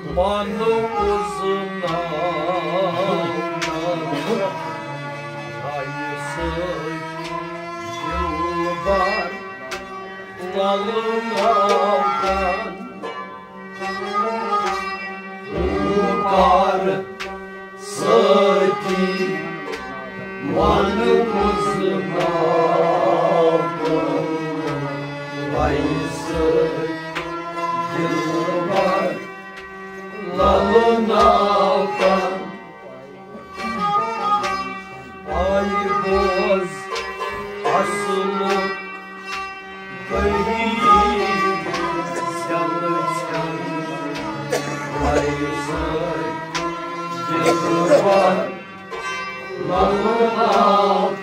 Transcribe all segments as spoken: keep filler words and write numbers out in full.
پانہٕ وُزناوان، رایہِ سۭتۍ دِلبر للناوان۔ پُکار سۭتی من وُزناوان، رایہِ سۭتۍ دِلبر للناوان۔ آے بوز اصلُک کٔہی زٮ۪نہٕ ژھٮ۪ن، رایہِ سۭتۍ دِلبر للناوان۔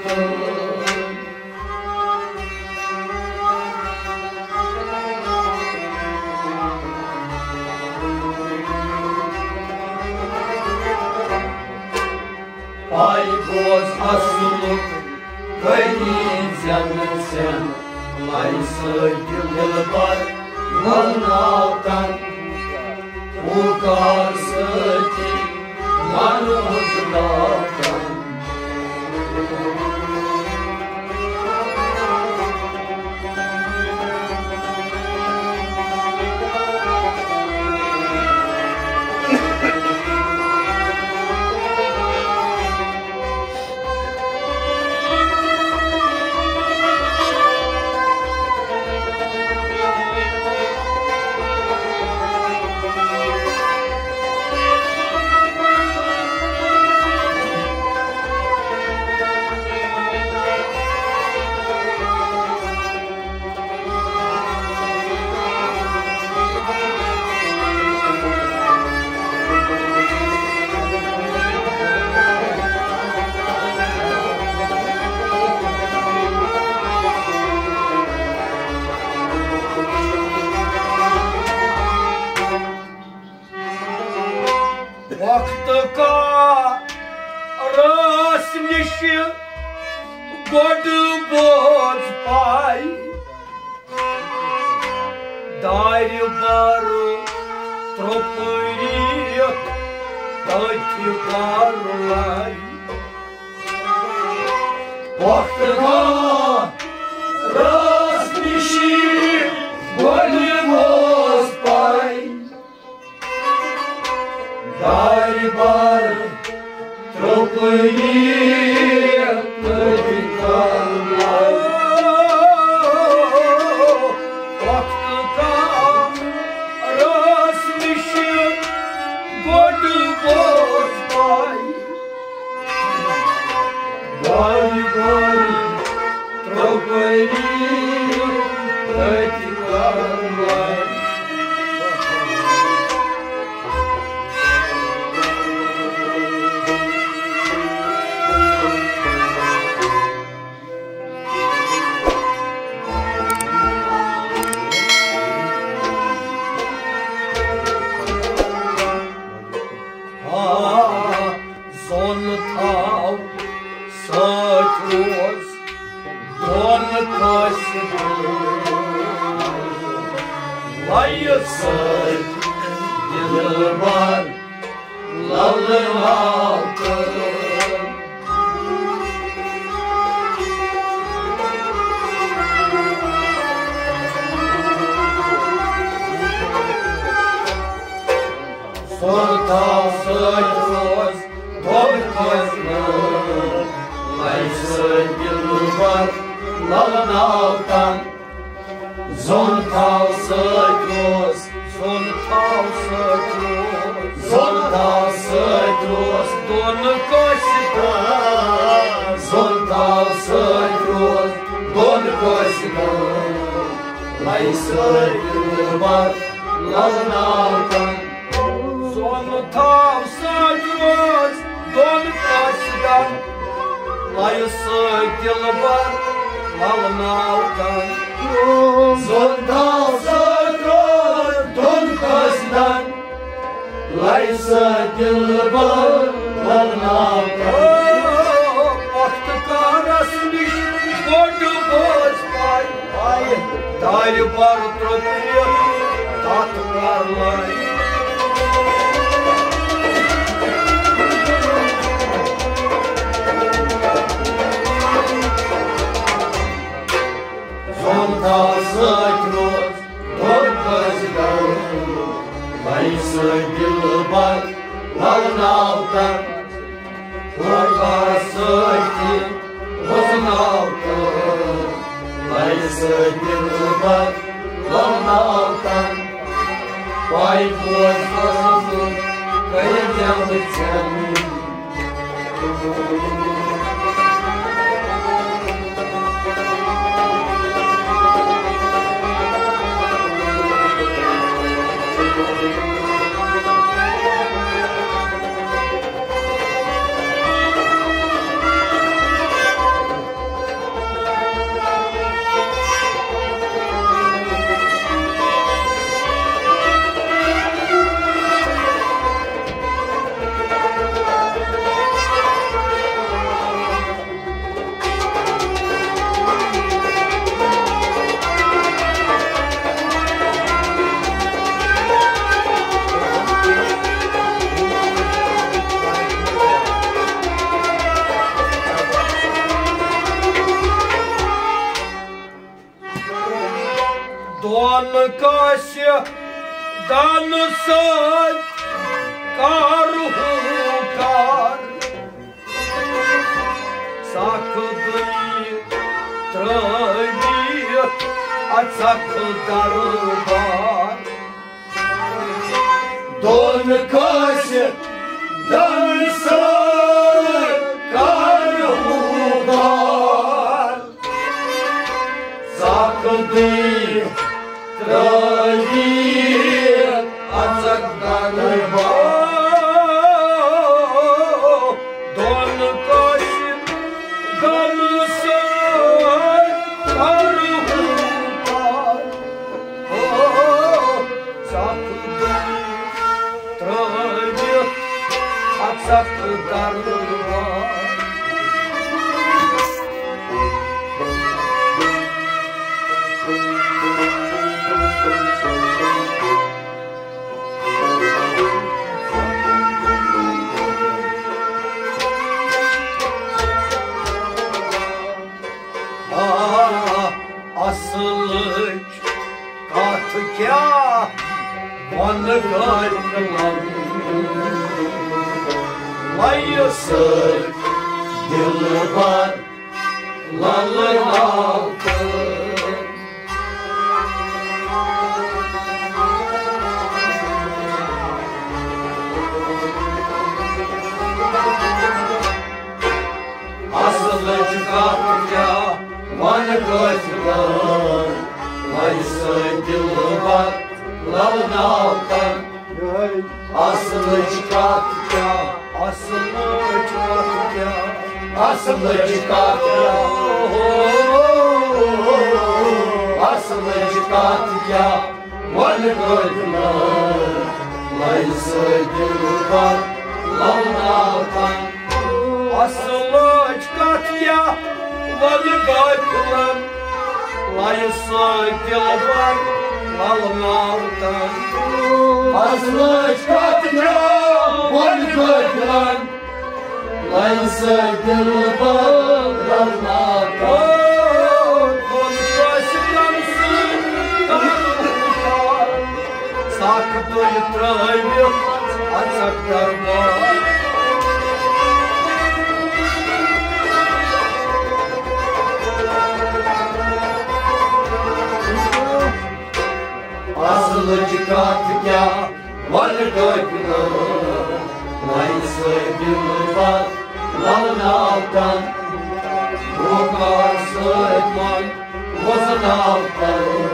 آے بوز اصلُک کٔہی زٮ۪نہٕ ژھٮ۪ن، رایہِ سۭتۍ دِلبر للناوان۔ پُکار سۭتی من وُزناوان۔ وقت کا راس نِش گۄڈٕ بوز پاے، دارِ بر ترٛوپٲرِتھ تٔتھۍ کر لے۔ وقت کا راس نِش گۄڈٕ بوز پاے، دارِ بر ترٛوپٲرِتھ تٔتھۍ کر لے۔ وقت کا راس نِش گۄڈٕ بوز پاے، دارِ بر ترٛوپٲرِتھ تٔتھۍ کر لے۔ آ، زوٚن تھاو سۭتۍ روز دۄن کٲنٛسہِ دۄن۔ لَیہِ سۭتۍ دِلبر لَلہٕ ناو تہٕ سُر تھاو سۭتۍ روز دۄن کٲنٛسہِ دۄن۔ لَیہِ سۭتۍ دِلبر لَلہٕ ناو تہٕ زوٚن تھاو سۭتۍ روز، زوٚن تھاو سۭتۍ روز، زوٚن تھاو سۭتۍ روز دۄن کٲنٛسہِ دۄن۔ زوٚن تھاو سۭتۍ روز دۄن کٲنٛسہِ دۄن۔ لَیہِ سۭتۍ دِلبر لَلہٕ ناو تہٕ زوٚن تھاو سۭتۍ روز دۄن کٲنٛسہِ دۄن۔ لَیہِ سۭتۍ دِلبر لَلہٕ ناو تہٕ زوٚن تھاو سۭتۍ روز دۄن کٲنٛسہِ دۄن۔ لَیہِ سۭتۍ دِلبر لَلہٕ ناو تہٕ وقت کارس نِش گۄڈٕ بوز پاے۔ دارِ بر ترٛوپٲرِتھ تٔتھۍ کر لے۔ لَیہِ سۭتۍ دِلبر لَلناو تن، وۄبارٕ سۭتۍ تہِ وۄزناو تن۔ لَیہِ سۭتۍ دِلبر لَلناو تن، پَے بوز کٔرِتھ دِلہٕ ژٮ۪ن۔ دۄن کٲنٛسہِ دَنہٕ سۭتۍ کَر ہُہ کار، ژَکھ دٕے ترٛٲوِتھ اَژَکھ دربار۔ دۄن کٲنٛسہِ دَنہٕ سۭتۍ کَر ہُہ کار، ژَکھ دٕے ترٛٲوِتھ اَژَکھ دربار۔ دۄن کٲنٛسہِ دَنہٕ سۭتۍ کَر ہُہ کار، او، ژَکھ دٕے ترٛٲوِتھ اَژَکھ دربار۔ آ، اصلٕچ کتھ کیٛاہ ونہٕ غٲفلن، لَیہِ سۭتۍ دِلبر لَلہٕ آو تہٕ۔ اصلٕچ کتھ کیٛاہ ونہٕ غٲفلن، لَیہِ سۭتۍ دِلبر لَلہٕ آو تہٕ۔ اصلٕچ کتھ کیٛاہ؟ اصلٕچ کتھ کیٛاہ؟ اصلٕچ کتھ کیٛاہ؟ اصلٕچ کتھ کیٛاہ؟ وَنہٕ غٲفلن، لَیہِ سۭتۍ دِلبر لَلہٕ آو تن۔ اصلٕچ کتھ کیٛاہ ونہٕ غٲفلن، لَیہِ سۭتۍ دِلبر لَلہٕ آو تن۔ اصلٕچ کتھ کیٛاہ ونہٕ غٲفلن، لَیہِ سۭتۍ دِلبر لَلہٕ آو تن۔ او، کُن کٲنٛسہِ کم سۭتۍ کرُن کار، ژَکھ دُے ترٛٲوِتھ اَژَکھ دربار۔ اصلٕچ کتھ کیٛاہ ونہٕ غٲفلن، لَیہِ سۭتۍ دِلبر لَلہٕ آو تن۔ وۄبارٕ سۭتۍ من وۄزناو تن،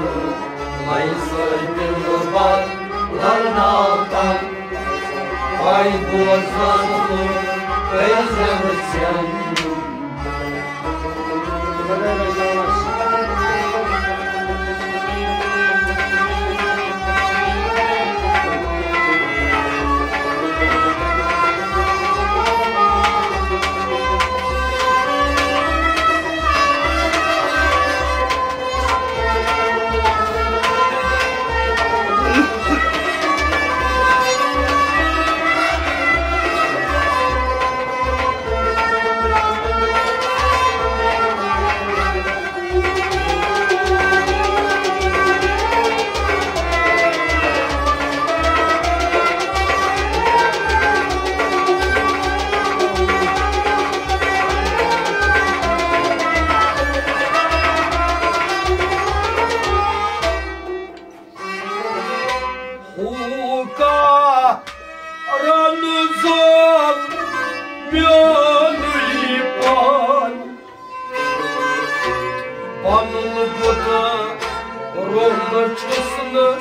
لَیہِ سۭتۍ دِلبر لَلہٕ آو تن۔ پَے بوزنَس منٛز گٔیَس زٮ۪مٕژ زٮ۪م۔ ہوٗکا رَنہٕ زول میونُے پان۔ پَنُن بُتہٕ روٚن چھُس نہٕ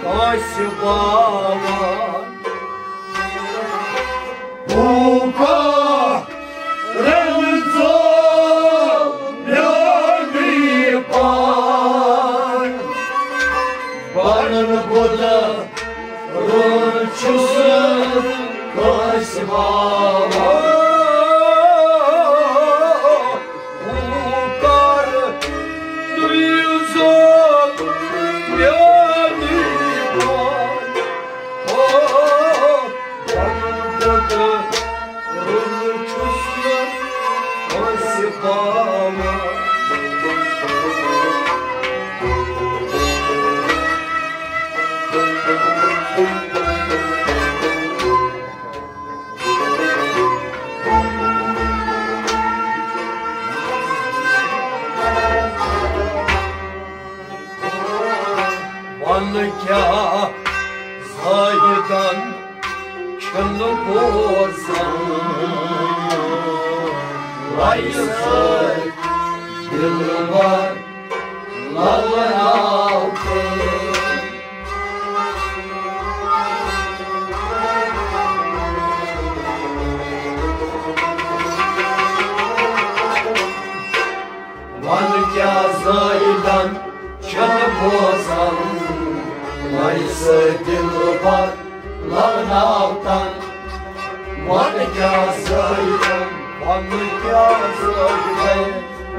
کٲنٛسہِ باوان۔ ہوٗکا رَنہٕ زول میونُے پان۔ پَنُن بُتہٕ روٚن چھُس نہٕ کٲنٛسہِ باوان۔ ہوٗکار نُے زول میونُے پان۔ ہو، پَنُن بُتہٕ روٚن چھُس نہٕ کٲنٛسہِ باوان۔ وَنہٕ کیٛاہ زٲہِدَن چھُنہٕ بوزان۔ لَیہِ سۭتۍ دِلبر لَلناو تہٕ۔ وَنہٕ کیٛاہ زٲہِدَن چھُنہٕ بوزان، لَیہِ سۭتۍ دِلبر لَلناو تَن۔ وَنہٕ کیٛاہ زٲہِدَن، وَنہٕ کیٛاہ زٲہِدَن،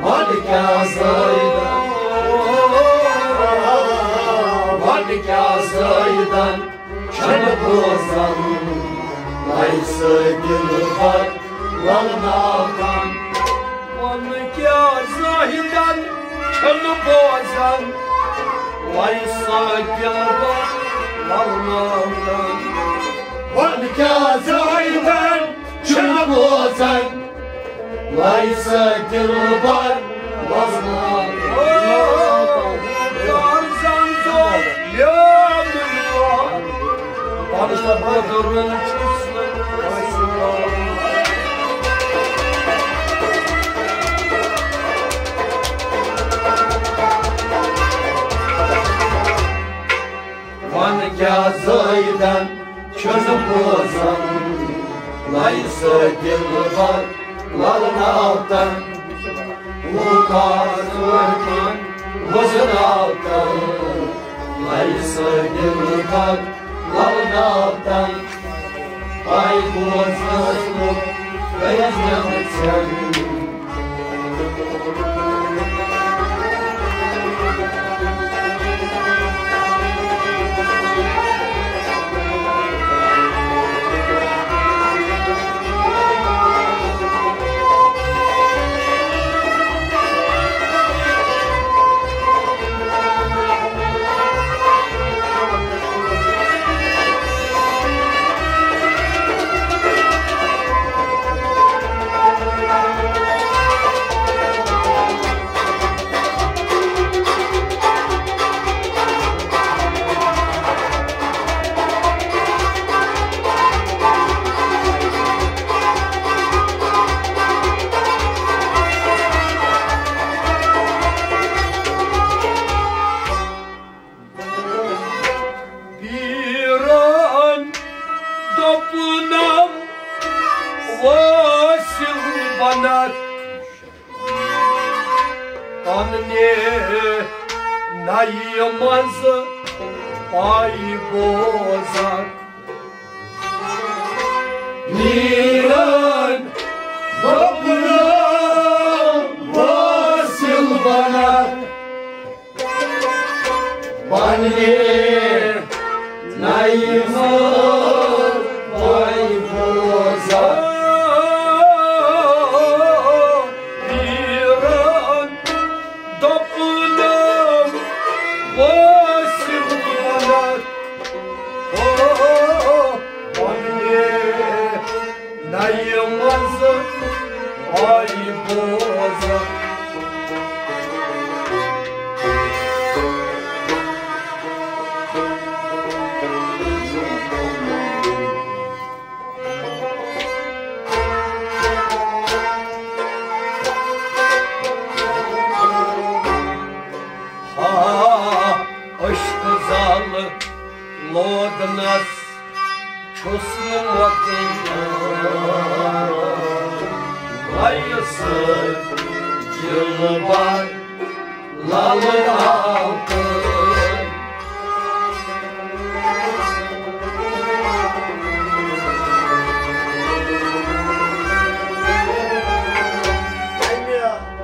وَنہٕ کیٛاہ زٲہِدَن، وَنہٕ کیٛاہ زٲہِدَن چھُنہٕ بوزان، لَیہِ سۭتۍ دِلبر لَلناو تَن۔ وَنہٕ کیٛاہ زٲہِدَن چھُنہٕ بوزان، لَیہِ سۭتۍ دِلبر لَلناو تَن۔ وَنہٕ کیٛاہ زٲہِدَن چھُنہٕ بوزان، لَیہِ سۭتۍ دِلبر وَزناو۔ او، یار زَن زو، یار دِلبر، پَنُن بُتہٕ روٚن چھُس نہٕ کٲنٛسہِ باوان۔ وَنہٕ کیٛاہ زٲہِدَن چھُنہٕ بوزان، لَیہِ سۭتۍ دِلبر لَلناو تَن۔ ہوٗکار زٲہِدَن وَزناو تَن، لَیہِ سۭتۍ دِلبر لَلناو تَن۔ پَے بوزنَس لوٚگ گٔیَس نٮ۪نٛدٕ ژھٮ۪ن۔ پیرن دوٚپنم وٲصِل بنکھ، پننہِ نَیہِ منٛز پاے بوزکھ۔ پیرن دوٚپنم وٲصِل بنکھ، پننہِ نَیہِ منٛز پاے بوزکھ۔ پیرن دوٚپنم وٲصِل بنکھ، او، پننہِ نَیہِ منٛز پاے بوزکھ۔ نس چھُس نہٕ مۄکلان، لَیہِ سۭتۍ دِلبر لَلہٕ آو تہٕ۔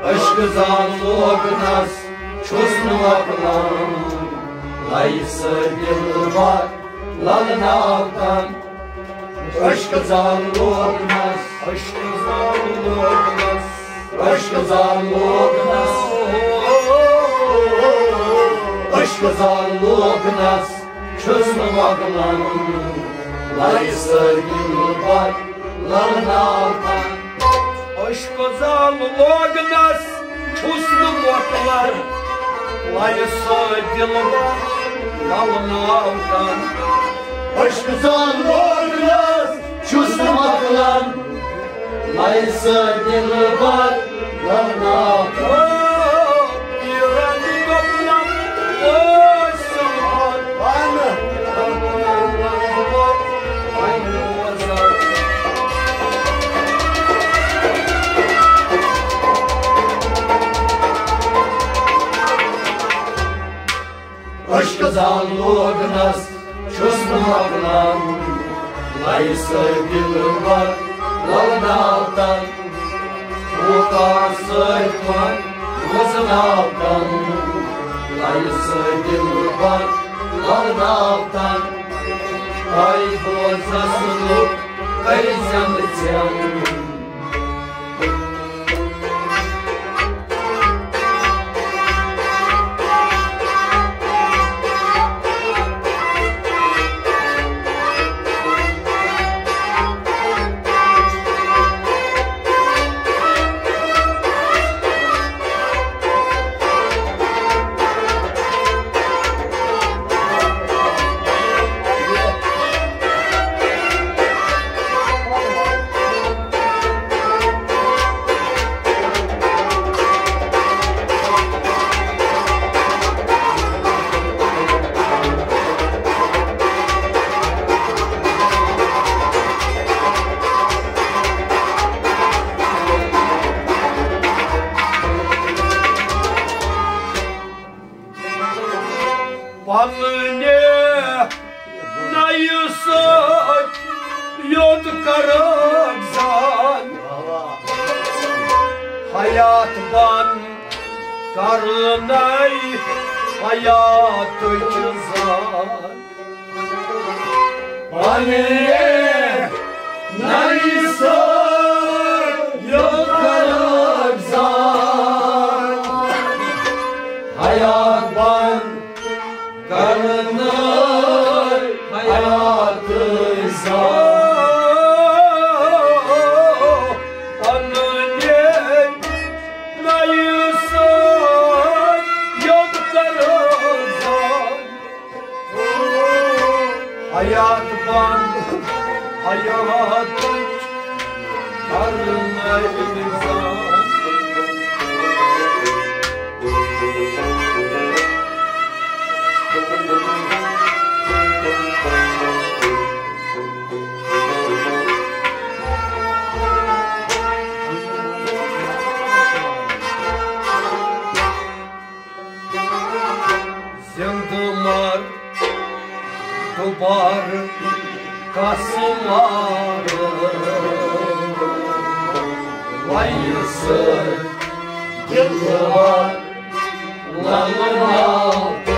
عشقہٕ زال لوگنس چھُس نہٕ مۄکلان، لَیہِ سۭتۍ دِلبر لَلہٕ آو تہٕ۔ عشقہٕ زال لوگنس، عشقہٕ زال لوگنس، عشقہٕ زال لوگنس، عشقہٕ زال لوگنس چھُس نہٕ مۄکلان، لَیہِ سۭتۍ دِلبر لَلہٕ آو تہٕ۔ عشقہٕ زال لوگنس چھُس نہٕ مۄکلان، لَیہِ سۭتۍ دِلبر لَلہٕ آو تہٕ۔ عشقہٕ زال لوگنس چھُس نہٕ مۄکلان، لَیہِ سۭتۍ دِلبر لَلہٕ آو تہٕ۔ عشقہٕ زال لوگنس چھُس نہٕ مۄکلان، لَیہِ سۭتۍ دِلبر لَلہٕ آو تہٕ۔ طوفان سۭتۍ وۄنۍ وۄزُل آو تہٕ، لَیہِ سۭتۍ دِلبر لَلہٕ آو تہٕ۔ آے بوزس لُکھ کٔرۍ زٮ۪مہٕ ژٮ۪م۔ پننہِ نَیہِ سۭتۍ یوٚت کَرَکھ زان، حیات بن کرنَے حیاتٕچ زان۔ پننہِ نَیہِ سۭتۍ یوٚت کَرَکھ زان، حیات بن کرنَے حیاتٕچ زان۔ پننہِ نَیہِ سۭتۍ یوٚت کَرَکھ زان، حیات بن حیاتٕچ کرنَے زان۔ زِندٕ مَر دُبارٕ کَس مارٕ، وَیہِ سۭتۍ دِلبر لَلہٕ آو تہٕ۔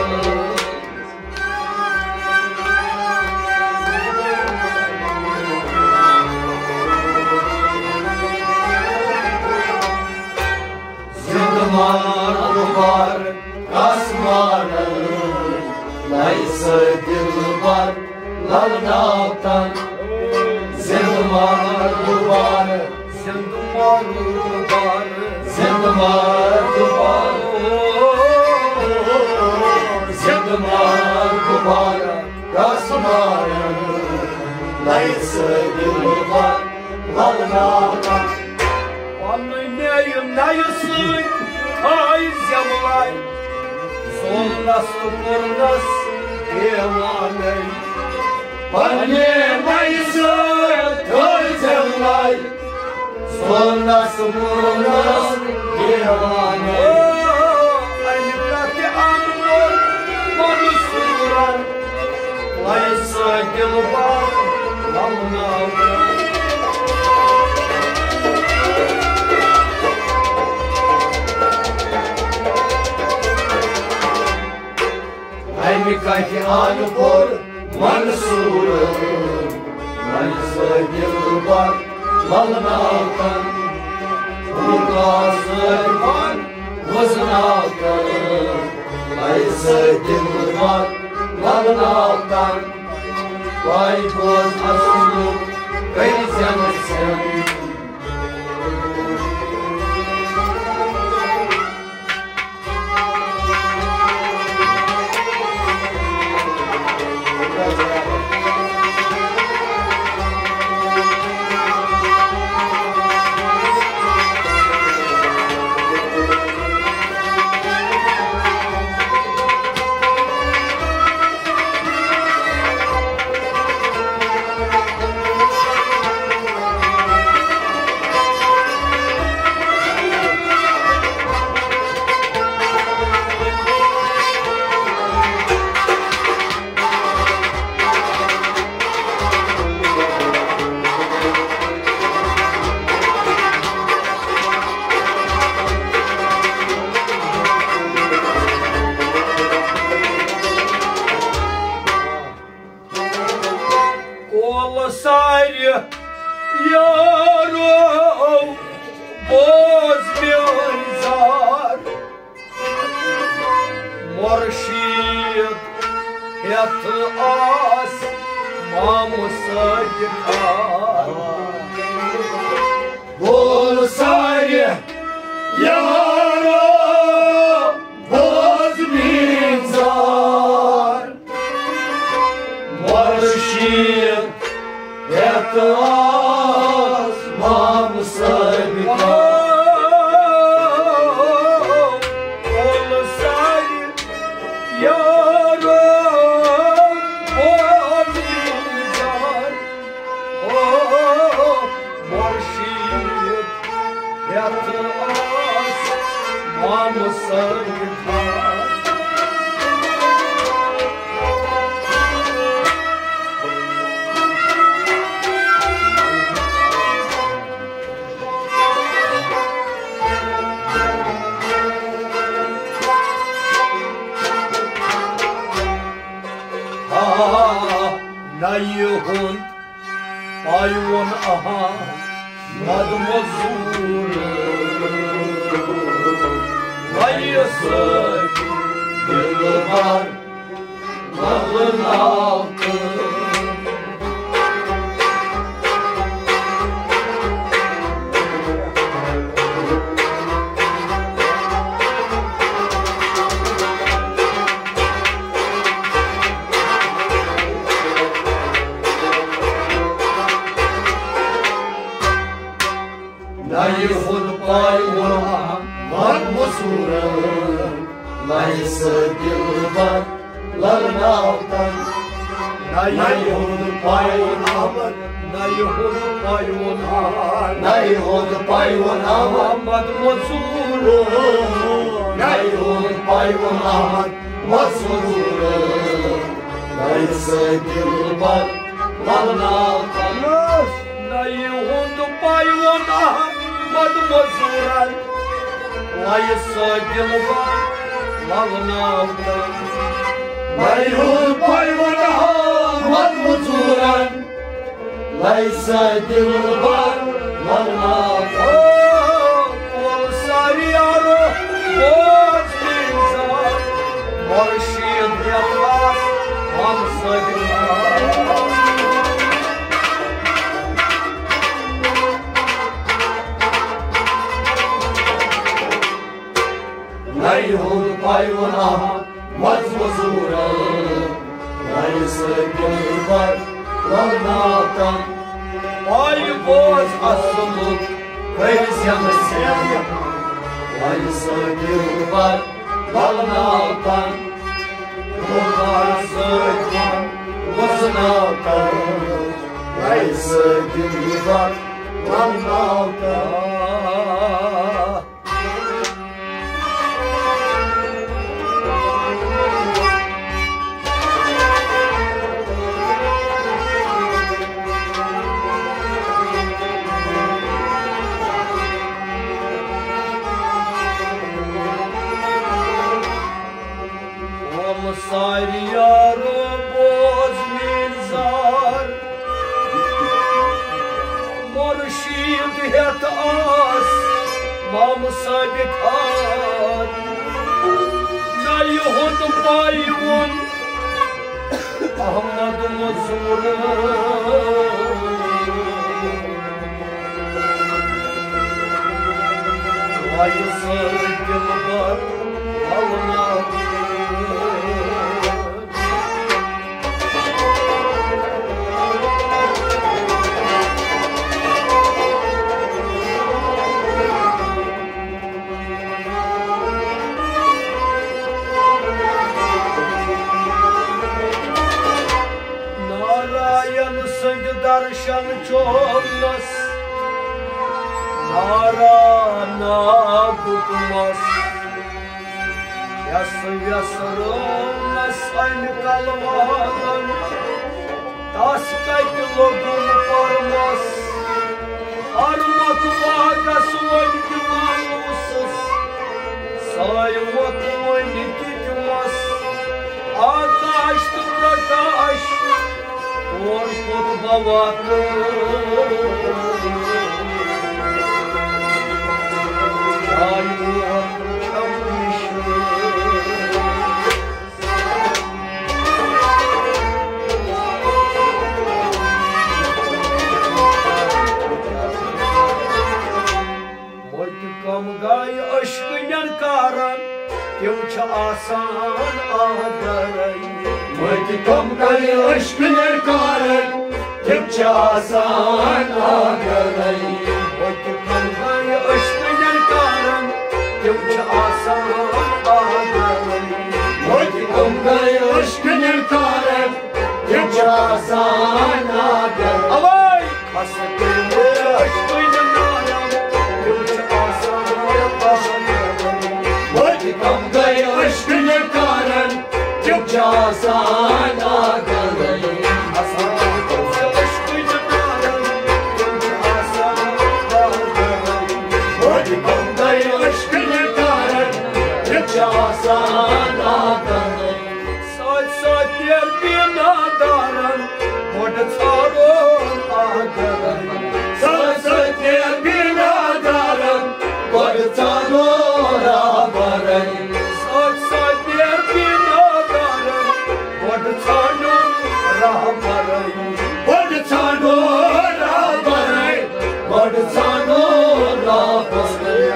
زِندٕ مَر دُبارٕ کَس مارٕ، لَیہِ سۭتۍ دِلبر لَلہٕ آو تہٕ۔ زِندٕ مَر دُبارٕ، زِندٕ مَر دُبارٕ، زِندٕ مَر دُبارٕ، زِندٕ مَر دُبارٕ کَس مارٕ، لَیہِ سۭتۍ دِلبر لَلہٕ آو تہٕ۔ پننہِ نَیہِ سۭتۍ تھایہِ زٮ۪مہٕ لَے، زولنَس تہٕ کوٚرنَس دیوانَے۔ نس مونس دیوانہ۔ او، امہِ کتھِ انور منصورن، لایہِ سۭتۍ دلبر لمناوان۔ امہِ کتھِ انور منصور، منصور دلبر للناوتن، خدا صٲحبن وزناوتن، منصور دلبر للناوتن۔ پاے بوز اصلُک کٔرۍ زٮ۪نہٕ سٮ۪ن۔ کول سارِ یارو، بوز میٲنۍ زار۔ مرشید ہیتھ آس مامہٕ سۭتۍ کار۔ بول سارِ یارو، بوز میٲنۍ زار۔ مرشید ہیتھ آس مامہٕ سۭتۍ کار۔ کول سارِ یارو، بوز میٲنۍ زار۔ او، مرشید ہیتھ آس مامہٕ سۭتۍ کار۔ آ، نَیہِ ہُنٛد پایون اہا مد مزور۔ ویس دلبر مغل ناو تہٕ نَیہِ ہُنٛد پایون احمد مزورن، نَیہِ سۭتۍ دلبر للناوتن۔ نَیہِ ہُنٛد پایون احمد، نَیہِ ہُنٛد پایون احمد، نَیہِ ہُنٛد پایون احمد مزورن، نَیہِ ہُنٛد پایون احمد مزورن، نَیہِ سۭتۍ دلبر للناوتن۔ نَیہِ ہُنٛد پایون احمد مزورن، نَیہِ سۭتۍ دلبر للناوتن۔ نَیہِ ہُنٛد پایون احمد مزورن، نَیہِ سۭتۍ دلبر للناوتن۔ او، کول سارِ یارو، بوز میٲنۍ زار۔ مرشد یتھ آس مامہٕ سۭتۍ کار۔ نَیہِ ہُنٛد پایون احمد مزورن، نَیہِ سۭتۍ دلبر للناوتن۔ پاے بوز اصلُک کٔرۍ زٮ۪نہٕ سٮ۪ن۔ نَیہِ سۭتۍ دلبر للناوتن۔ خدا سۭتۍ وزناوتن۔ نَیہِ سۭتۍ دلبر ہم ناو تہٕ ووٚن سارِ یارو بوز میٲنۍ زار، مُرشید ہٮ۪تھ آس مامہٕ صٲبہِ خار۔ نہ یِہُنٛد پاے ووٚن احمد مزور، وایہِ سٲرۍ دلبر ولناو۔ ناراین سٕنٛدِ درشن چومنس نارا ناگُک مس۔ یس یس رٲونس امہِ کلوالن، تس کتہِ لوٚگُن پرمس۔ ارمک واگس وۄنۍ تہِ مانوسس، ساے وۄتھ وۄنۍ تہِ تہِ مس۔ آکاش تہٕ پرکاش، تور کوٚت بہٕ واتہٕ؟ جاے ووت چھم نِش۔ موتہِ کم گایہِ عشقہٕ نٮ۪ن کارن، تِم چھِ آسان آگرے۔ موتہِ کم گایہِ عشقہٕ نٮ۪ن کارن، تِم چھِ آسان آگرے۔ موتہِ کم گایہِ عشقہٕ نٮ۪ن کارن، تِم چھِ آسان آگرے۔ موتہِ کم گایہِ عشقہٕ نٮ۪ن کارن، تِم چھِ آسان آگرے۔ اوے! خس کٔرِتھ عشقٕنۍ نارن، تِم چھِ آسان پاگل۔ وۄنۍ کم گٔے عشقٕنۍ کارن، تِم چھِ آسان آگل۔ خس کٔرِتھ عشقٕنۍ نارن، تِم چھِ آسان پاگل۔ وۄنۍ کم گٔے عشقٕنۍ کارن، تِم چھِ آسان آگل۔ سۭتۍ سۭتۍ نیر بیٖنا دارن، گۄڈٕ ژھانڈون آگرے۔ سۭتۍ سۭتۍ نیر بیٖنا دارن، گۄڈٕ ژھانڈون آگرے۔ سۭتۍ سۭتۍ نیر بیٖنا دارن، گۄڈٕ ژھانڈون راہبرے۔ گۄڈٕ ژھانڈون راہبرے، گۄڈٕ ژھانڈون راہبرے۔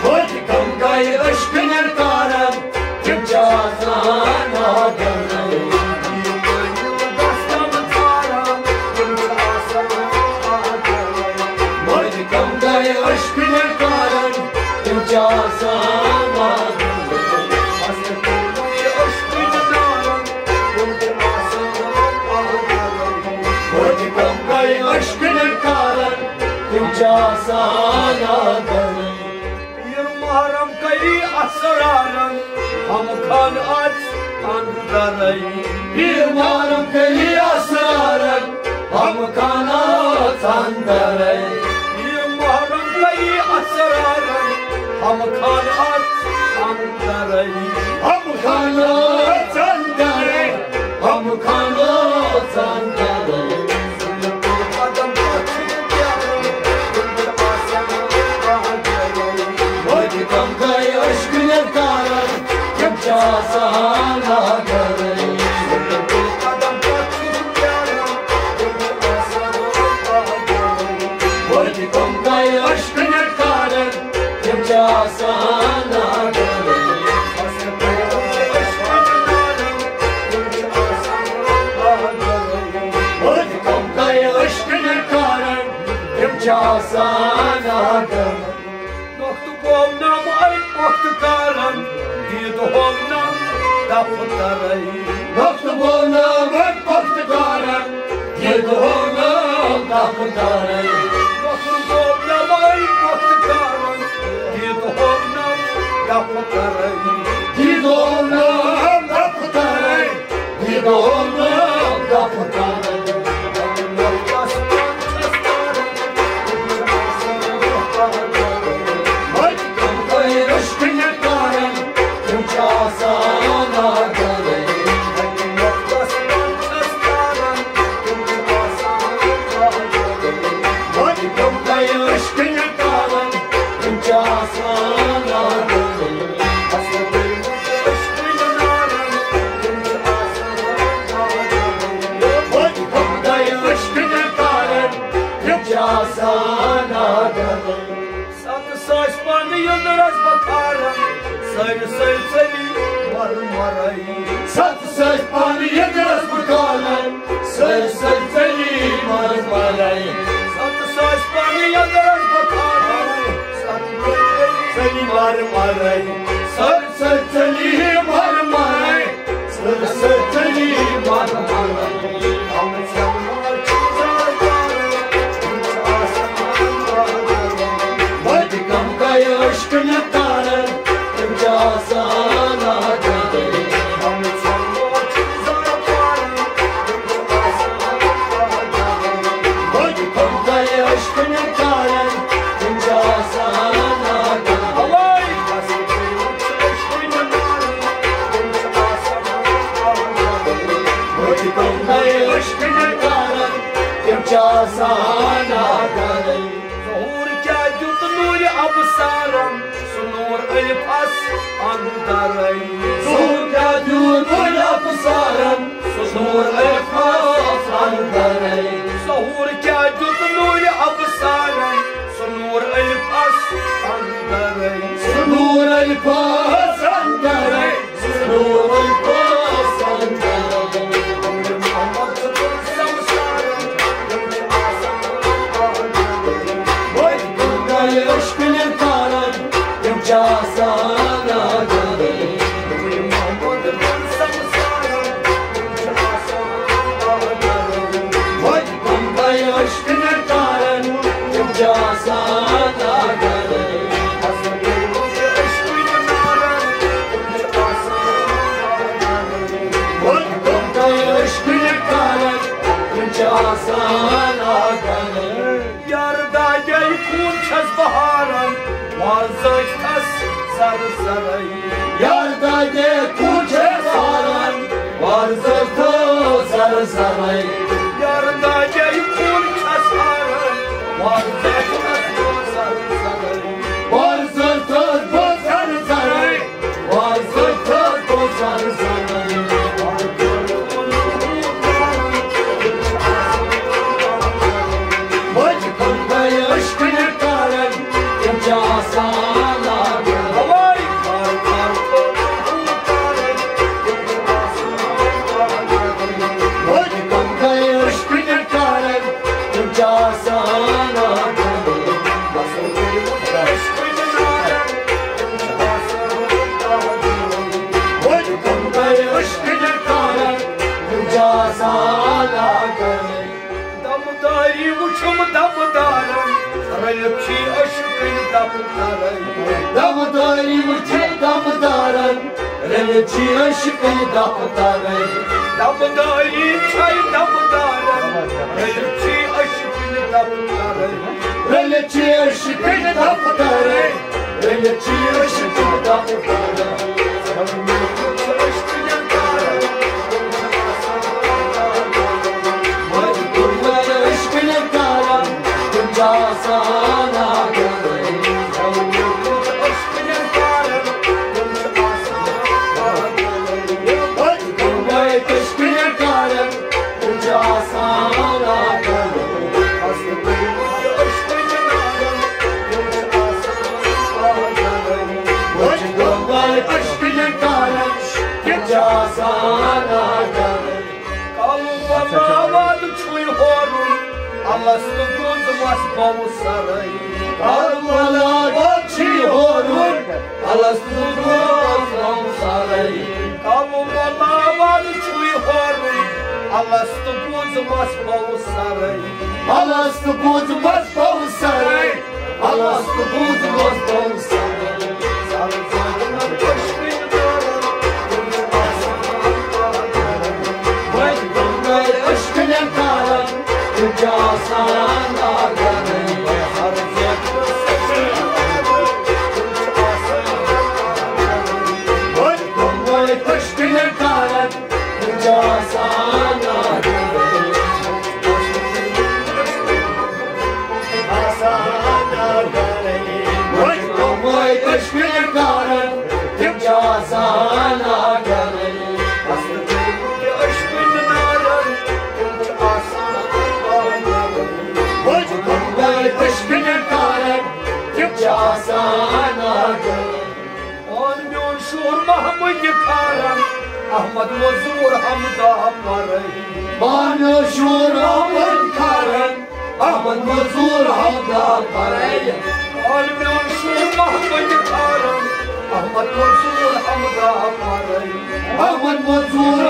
وۄنۍ کم گٔے عشقٕنٮ۪ن کارن، تِم چھِ آسان آگرے۔ وۄنۍ کم گٔے عشقٕنٮ۪ن کارن، تِم چھِ آسان آگرے۔ وۄنۍ کم گٔے عشقٕنٮ۪ن کارن، تِم چھِ آسان آگرے۔ پیٖر محرم کٔری اسرارن، ہم خان اژ اندرے۔ پیٖر محرم کٔری اسرارن، ہم خان اژ اندرے۔ پیٖر محرم کٔری اسرارن، ہم خان اژ اندرے۔ ہم خان اژ اندرے، ہم خان اژ اندرے۔ وۄنۍ کم گٔے عشقٕنٮ۪ن کارن، تِم چھِ آسان آگرے۔ وۄنۍ کم گٔے عشقٕنٮ۪ن کارن، تِم چھِ آسان آگرے۔ وۄنۍ کم گٔے عشقٕنٮ۪ن کارن، تِم چھِ آسان آگرے۔ نۄختہٕ گوٚو نم اَمہِ پۄختہٕ کارن، دیٖد ہوو نم دفترے۔ وقت گوٚو نہٕ وۄنۍ پۄختہٕ کارن، یہِ گوٚو نہٕ دفترے۔ وقت گوٚو نہٕ وۄنۍ پۄختہٕ کارن، یہِ گوٚو نہٕ دفترے۔ یہِ گوٚو نہٕ دفترے، یہِ گوٚو نہٕ دفترے۔ وقتس پانہٕ چھس کارن، تِم چھِ آسان دۄہ پہر کارن۔ وۄنۍ کم گٔے عشقہٕ نِکارن، تِم چھِ آسان نادرٕے۔ وقتس پانہٕ چھس کارن، تِم چھِ آسان نادرٕے۔ وۄنۍ کم گٔے عشقہٕ نِکارن، تِم چھِ آسان نادرٕے۔ اصل گٔے عشقہٕ نِکارن، تِم چھِ آسان نادرٕے۔ وۄنۍ کم گٔے عشقہٕ نِکارن، تِم چھِ آسان نادرٕے۔ ستھ ساس پانہٕ یٔدرس بکارن، سٲرۍ سٲرۍ ژٔلی مرٕ مرے۔ ستھ ساس پانہٕ یٔدرس بکارن، سٲرۍ سٲرۍ ژٔلی مرٕ مرے۔ ستھ ساس پانہٕ یٔدرس بکارن، ستھ ساس ژٔلی مرٕ مرے۔ سٲرۍ سٲرۍ ژٔلی مرٕ مرے۔ سٲرۍ سٲرۍ ژٔلی مرٕ مرے۔ وۄنۍ کم گٔے عشقہٕ نِکارن، تِم چھِ آسان نادرٕے۔ وۄنۍ کم گٔے عشقہٕ نِکارن، تِم چھِ آسان نادرٕے۔ وۄنۍ کم گٔے عشقہٕ نِکارن، تِم چھِ آسان نادرٕے۔ ظہور کیٛاہ دیُت نوٗرِ ابصارن، سُہ نوٗر الفاظ اندرے۔ ظہور کیٛاہ دیُت نوٗرِ ابصارن، سُہ نوٗر الفاظ اندرے۔ ظہور کیٛاہ دیُت نوٗرِ ابصارن، سُہ نوٗر الفاظ اندرے۔ سُہ نوٗر الفاظ اندرے۔ یار دادے خوٗن چھَس بہاران، وارزٲژ تھَس زَرٕ زَرَے۔ یار دادے خوٗن چھَس بہاران، وارزٲژ تھَس زَرٕ زَرَے۔ یار دادے خوٗن چھَس بہاران، وارزٲژ تھَس زَرٕ زَرَے۔ وارزٲژ تھَس بہٕ زَرٕ زَرَے۔ دمداری وٕچھُم دمدارن، رٔلِتھ چھی عشقٕنۍ دفترن۔ دمداری وٕچھُم دمدارن، رٔلِتھ چھی عشقٕنۍ دفترن۔ دمداری چھے دمدارن، رٔلِتھ چھی عشقٕنۍ دفترن۔ رٔلِتھ چھی عشقٕنۍ دفترن۔ رٔلِتھ چھی عشقٕنۍ دفترن۔ کالہٕ بلاواد چھُے ہورُن، الستُ گوٚنٛد مَس بَوُ سَرَے۔ کالہٕ بلاواد چھُے ہورُن، الستُ گوٚنٛد مَس بَوُ سَرَے۔ کالہٕ الست بوٗزمس بوسرے۔ الست بوٗزمس بوسرے۔ الست بوٗزمس بوسرے۔ وۄنۍ گوٚو وۄنۍ أچھ کھُلٮ۪ن تارن، تِم چھِ آسان آگرے۔ وۄنۍ گوٚو وۄنۍ أچھ کھُلٮ۪ن تارن، تِم چھِ آسان آگرے۔ آسان آگرے۔ وۄنۍ گوٚو وۄنۍ أچھ کھُلٮ۪ن تارن، تِم چھِ آسان آگرے۔ اصل تھٲیمٕتۍ أچھ کھُلٮ۪ن تارن، تِم چھِ آسان آگرے۔ وۄنۍ گوٚو وۄنۍ أچھ کھُلٮ۪ن تارن، تِم چھِ آسان آگرے۔ اون میون شور محمد کھارن، احمد مزور حمدا پرے۔ اون میون شور محمد کھارن، احمد مزور حمدا پرے۔ اون میون شور محمد کھارن، احمد مزور حمدا پرے۔ احمد مزور